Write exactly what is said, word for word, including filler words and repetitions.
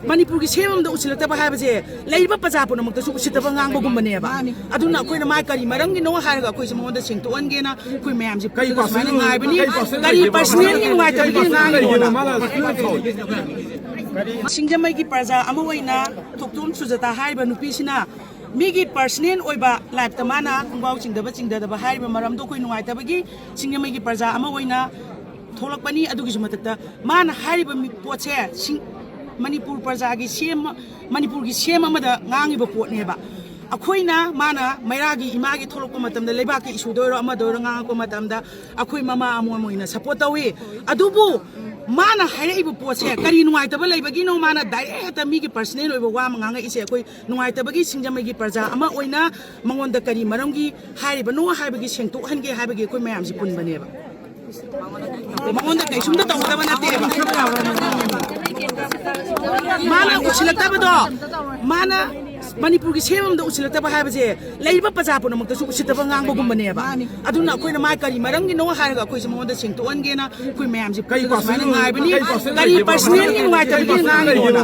ꯃꯅꯤꯄꯨꯔꯒꯤ ꯁꯦꯝ ꯑꯃꯗ ꯎꯁꯤꯜꯂꯛꯇꯕ ꯍꯥꯏꯕꯁꯦ ꯂꯩꯔꯤꯕ ꯄ꯭ꯔꯖꯥ ꯄꯨꯝꯅꯃꯛꯇꯁꯨ ꯎꯁꯤꯠꯇꯕ ꯉꯥꯡꯕꯒꯨꯝꯕꯅꯦꯕ꯫ ꯑꯗꯨꯅ ꯑꯩꯈꯣꯏꯅ ꯃꯥ ꯀꯔꯤ ꯃꯔꯝꯒꯤꯅꯣ ꯍꯥꯏꯔꯒ ꯑꯩꯈꯣꯏꯁꯦ ꯃꯉꯣꯟꯗ ꯁꯦꯡꯗꯣꯛꯍꯟꯒꯦꯅ ꯑꯩꯈꯣꯏ ꯃꯌꯥꯝꯁꯦ ꯄꯨꯜꯂꯒ ꯁꯨꯃꯥꯏꯅ ꯉꯥꯏꯕꯅꯤ꯫ ꯀꯔꯤ ꯄꯔꯁꯅꯦꯜꯒꯤ ꯅꯨꯡꯉꯥꯏꯇꯕꯒꯤ ꯉꯥꯡꯉꯤꯅꯣꯅ? ꯁꯤꯡꯖꯃꯩꯒꯤ ꯄ꯭ꯔꯖꯥ ꯑꯃ ꯑꯣꯏꯅ ꯊꯣꯛꯇꯣꯝ ꯁꯨꯖꯇꯥ ꯍꯥꯏꯔꯤꯕ ꯅꯨꯄꯤꯁꯤꯅ ꯃꯤꯒꯤ ꯄꯔꯁꯅꯦꯜ ꯑꯣꯏꯕ ꯂꯥꯏꯐꯇ ꯃꯥꯅ ꯈꯣꯡꯒ꯭ꯔꯥꯎ ꯆꯤꯡꯗꯕ ꯆꯤꯡꯗꯗꯕ ꯍꯥꯏꯔꯤꯕ ꯃꯔꯝꯗꯣ ꯑꯩꯈꯣꯏ ꯅꯨꯡꯉꯥꯏꯇꯕꯒꯤ ꯁꯤꯡꯖꯃꯩꯒꯤ ꯄ꯭ꯔꯖꯥ ꯑꯃ ꯑꯣꯏꯅ ꯊꯣꯛꯂꯛꯄꯅꯤ꯫ ꯑꯗꯨꯒꯤꯁꯨ ꯃꯊꯛꯇ ꯃꯥꯅ ꯍꯥꯏꯔꯤꯕ ꯃꯤ-, ꯄꯣꯠꯁꯦ ꯁꯤꯡ-, ꯃꯅꯤꯄꯨꯔ ꯄ꯭ꯔꯖꯥꯒꯤ ꯁꯦꯝ, ꯃꯅꯤꯄꯨꯔꯒꯤ ꯁꯦꯝ ꯑꯃꯗ ꯉꯥꯡꯉꯤꯕ ꯄꯣꯠꯅꯦꯕ꯫ ꯑꯩꯈꯣꯏꯅ ꯃꯥꯅ ꯃꯩꯔꯥꯒꯤ ꯏꯃꯥꯒꯤ ꯊꯣꯛꯂꯛꯄ ꯃꯇꯝꯗ, ꯂꯩꯕꯥꯛꯀꯤ ꯏꯁꯨꯗ ꯑꯣꯏꯔꯣ ꯑꯃꯗ ꯑꯣꯏꯔꯣ ꯉꯥꯡꯉꯛꯄ ꯃꯇꯝꯗ ꯑꯩꯈꯣꯏ ꯃꯃꯥ ꯑꯃꯣꯝ ꯑꯣꯏꯅ ꯁꯞꯄꯣꯔꯠ ꯇꯧꯏ꯫ ꯑꯗꯨꯕꯨ ꯃꯥꯅ ꯍꯥꯏꯔꯛꯏꯕ ꯄꯣꯠꯁꯦ ꯀꯔꯤ ꯅꯨꯡꯉꯥꯏꯇꯕ ꯂꯩꯕꯒꯤꯅꯣ? ꯃꯥꯅ ꯗꯥꯏꯔꯦꯛ ꯍꯦꯛꯇ ꯃꯤꯒꯤ ꯄꯔꯁꯅꯦꯜ ꯑꯣꯏꯕ ꯋꯥ ꯑꯃ ꯉꯥꯡꯉꯛꯏꯁꯦ ꯑꯩꯈꯣꯏ ꯅꯨꯡꯉꯥꯏꯇꯕꯒꯤ ꯁꯤꯡꯖꯃꯩꯒꯤ ꯄ꯭ꯔꯖꯥ ꯑꯃ ꯑꯣꯏꯅ ꯃꯉꯣꯟꯗ ꯀꯔꯤ ꯃꯔꯝꯒꯤ ꯍꯥꯏꯔꯤꯕꯅꯣ ꯍꯥꯏꯕꯒꯤ ꯁꯦꯡꯗꯣꯛꯍꯟꯒꯦ ꯍꯥꯏꯕꯒꯤ ꯑꯩꯈꯣꯏ ꯃꯌꯥꯝꯁꯦ ꯄꯨꯟꯕꯅꯦꯕ꯫ ꯃꯉꯣꯟꯗ ꯀꯩꯁꯨꯝꯇ ꯇꯧꯒꯗꯕ ꯅꯠꯇꯦꯕ꯫ ꯃꯥꯅ ꯎꯁꯤꯜꯂꯛꯇꯕꯗꯣ, ꯃꯥꯅ ꯃꯅꯤꯄꯨꯔꯒꯤ ꯁꯦꯝ ꯑꯃꯗ ꯎꯁꯤꯜꯂꯛꯇꯕ ꯍꯥꯏꯕꯁꯦ ꯂꯩꯔꯤꯕ ꯄ꯭ꯔꯖꯥ ꯄꯨꯝꯅꯃꯛꯇꯁꯨ ꯎꯁꯤꯠꯇꯕ ꯉꯥꯡꯕꯒꯨꯝꯕꯅꯦꯕ꯫ ꯑꯗꯨꯅ ꯑꯩꯈꯣꯏꯅ ꯃꯥ ꯀꯔꯤ ꯃꯔꯝꯒꯤꯅꯣ ꯍꯥꯏꯔꯒ ꯑꯩꯈꯣꯏꯁꯦ ꯃꯉꯣꯟꯗ ꯁꯦꯡꯗꯣꯛꯍꯟꯒꯦꯅ ꯑꯩꯈꯣꯏ ꯃꯌꯥꯝꯁꯦ ꯄꯨꯜꯂꯒ ꯁꯨꯃꯥꯏꯅ ꯉꯥꯏꯕꯅꯤ꯫ ꯀꯔꯤ ꯄꯔꯁꯅꯦꯜꯒꯤ ꯅꯨꯡꯉꯥꯏꯇꯕꯒꯤ ꯉꯥꯡꯉꯤꯅꯣꯅ?